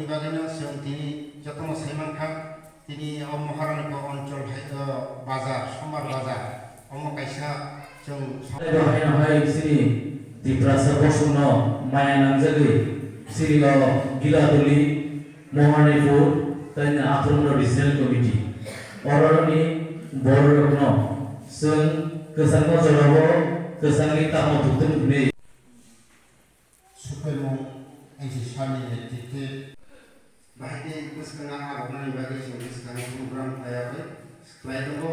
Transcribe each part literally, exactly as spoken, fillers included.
Bagwino chwng tini jotono sai mankha, tini o Maharani bo onchol hai, o, bazar, Sombar bazar, omo kaisa chwng Tei bo haino hai chini Tiprasa bosongno maya nangjagwi chini o Giladuli, Maharani bo tei Akhurumno Regional Committee. Oroni bororokno chwng kwchangma jorao kwchangni tamo thukthung hwnwi. Supaimung N C Sir ni netrite bahai khe bwskango aroknani bagwi chwng bwskango program khlaiwi khlai tongo.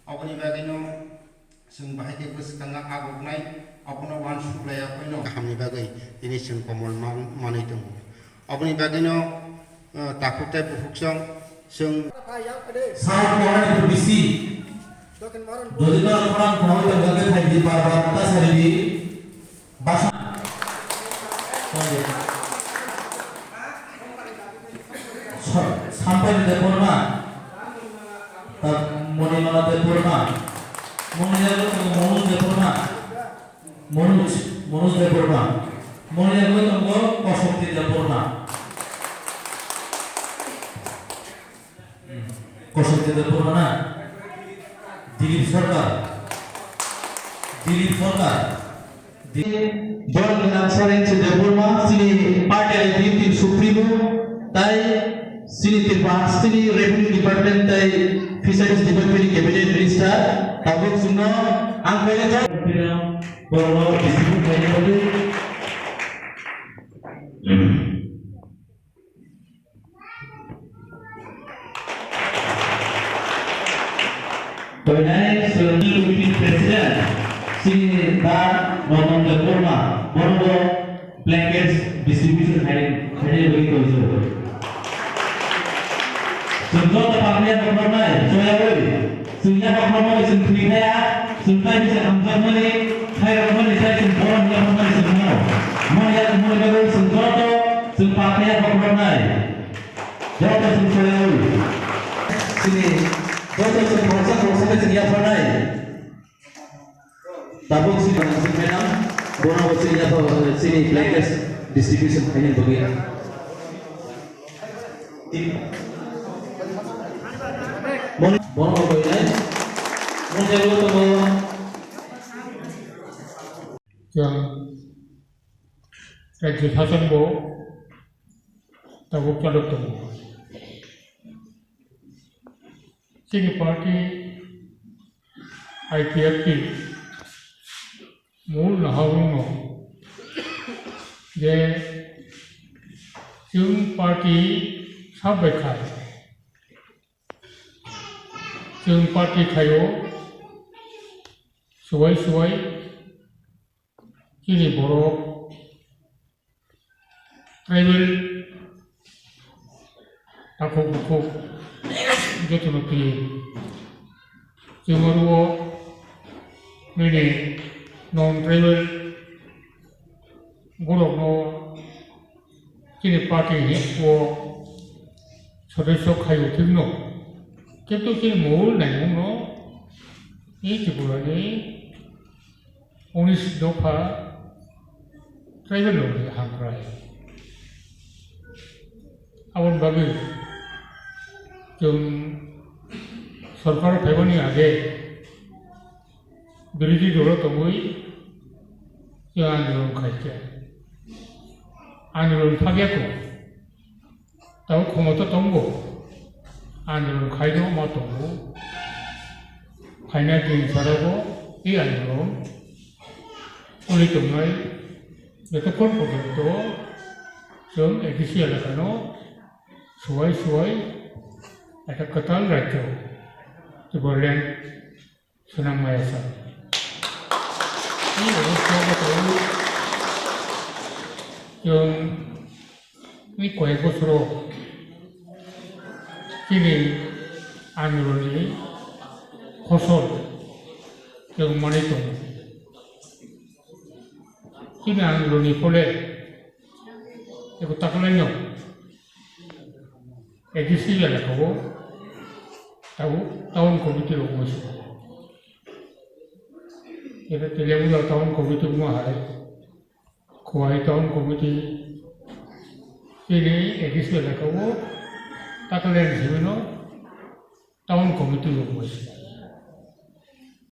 Aboni bagwino chwng bahai khe bwskango aroknai abono uansuk laiya phano kahamni bagwi tini chwng komol man-, manwi tongo. Aboni bagwino, eh, takhuk tei bukhuk chwng, chwng South Maharani B C Dodikara khorang khorang tongkha khe phaidi bar bar ta saridi. Basa. Sa-, Sampai Debbarma. Ta Monimala Debbarma. Monimala Monoj Debbarma. Monoj, Monoj Debbarma. Monimala tongo Kosokti Debbarma. Kosok Chandra Purana, Dilip Sarkar, Dilip Sarkar, Di-, Borok Gwnang Soren Chandra Purma, chini party I P F T ni Supremo, tai chini Tripura Hasteni Revenue Department tai Fisheries Department ni Cabinet Minister, tabuk chwngno ang khaina borokno distribute khaina bagwi. Toinai chwng Committee President chini Da Roton Debbarma, bono bo blankets distribution khai, khaina bagwi tongjago. Chwng joto pangya bokhoroknai, choyawi. Chwng yaphak rwmani chwng thwi thaya, chwng tai bisa hamjakmani, khairokmani tai chwng borom yaphakmani chwng mano. Mani yak mani bagwi chwng joto chwng pakha yaphak rwnai. Joto chwng soyarwi. Chini joto chwng khoroksa khoroksa khe chwng yapharnai. Tabuk chini manajak madam, bono bo chini yaphak, chini blankets distribution khaina bagwi. Mon-, bono koinai. Mon jagao tongo. Chwng Rajya Sasonbo tabuk chalok tongo. Chini party I P F T mul naharungno je chwng party sabai khai, chwng party khaio suwai suwai chini borok tribal takhuk bukhuk jotono twi chwng oro nini non tribal borokno chini party ni o sodosyo khaio thwngno, kintu chini mol naimungno e Tripura ni unis dopha tribal rokni hamkrai. Aboni bagwi chwng sorkar phaimani age birodhi dolo tongwi chwng andolon khaikha. Andolon phagya kho. Tabuk khomota tongo, andolon khaino ma tongo, khaina din sarago tei andolon uli tongnai jotokhon porjonto chwng A D C elakano suwai suwai ekta kwtal rajyo Tipraland swnam maya sa. Ni obo swnam maya sa. Chwng ni koyek bosoro chini andolonni khosol chwng manwi tongo. Chini andolonni phole eko taklaino A D C elakao tabuk town committee rok wngwi sio. Eko Teliamura town committee wngma hai, Khowai town committee, Chini A D C elaka o takle ni simi no town committee rok bai.